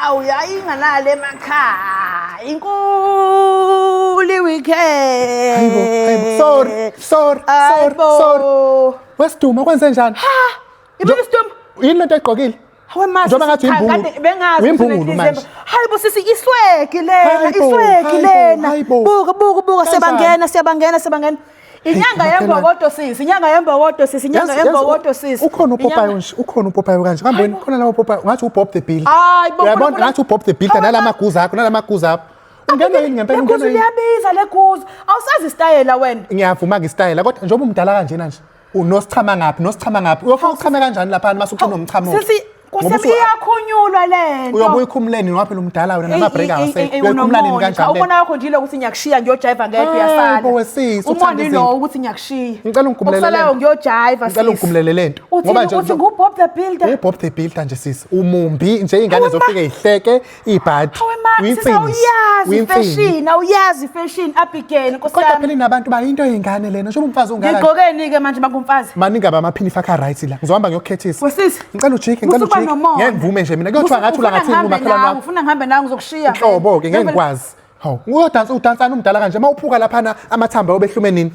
Awu yayinganale emakhaya. Inkulu weekend. Hayibo, hayibo. Sorry, sorry, sorry, sorry. Wesiduma kwenze njani? Ha! Ibona isiduma. Yini lento ayigqokile? Hawe mase Njengoba ngathi uyimbungulu. Bengazi. Uyimbungulu manje. Hayibo sisi iswegi lena, Hayibo, iswegi hayibo, lena. hayibo. Buka buka buka Kanjani? siyabangena siyabangena siyabangena. Inyanga Hey, yembokodo sisi, inyanga yembokodo sisi, inyanga Yazi- yazi, yembokodo sisi. Ukhona upopayo Inyanga- nje, ukhona upopayo kanje. Kambe wena khona lawo popayo, ngathi uBob the Builder. Hayi bo, Uyabona khona- ngathi uBob the Builder Hawu, nalama guza akho, nalama guza akho. Ungenwa yini ngempela Leguzu ungenwa yini? liyabiza leguzu. Awusazi isitayela wena. Ngiyavuma ngisitayela kodwa njengoba umdala kanjena nje, unosichama ngaphi, nosichama ngaphi. Uyofuna uchame kanjani laphana mase ucina umchamo. Sisi Ngoba kusem iyakhunyulwa lento. Uyobuya ukhumuleni ngoba phela umdala wena nama-break awasekho. Uyokhumula nini kanjani? Ubona wakho nje ukuthi ngiyakushiya ngiyojiva ngedwa Hayi uyasala. bo, wesisi, uthanda Umona izinto. ilo ukuthi ngiyakushiya. Ngicela ungigumulele Okusalayo lento. ngiyojiva Ngicela ungigumulele lento. Uthi Ngoba nje uthi nguBob the Builder. uBob the Builder nje sisi. Umumbi nje iy'ngane Hawe ma. zofike y'hleke ibhadi. Hawe ma, sisi awuyazi ifashion, awuyazi ifashion Abigail nkosi Kodwa yami. phela inabantu bayinto yey'ngane lena njengoba umfazi ungaka. Ngigqokeni ke manje makungumfazi? Maningi abamaphini fakha right la. Ngizohamba ngiyokukhethisa. Wesisi. Ngicela ujike, ngicela Musukuba ujike. nomona. Ngeke ngivume nje mina. Kuyothiwa ngathi Ufuna ulangathini ngihambe kumakhelwane nawe, wakho. Ufuna ngihambe nawe ngizokushiya. Nhlobo-ke ngeke Vele- ngikwazi. Hawu, uyodansa udansana umdala kanje uma uphuka laphana amathambo ayobehlume nini?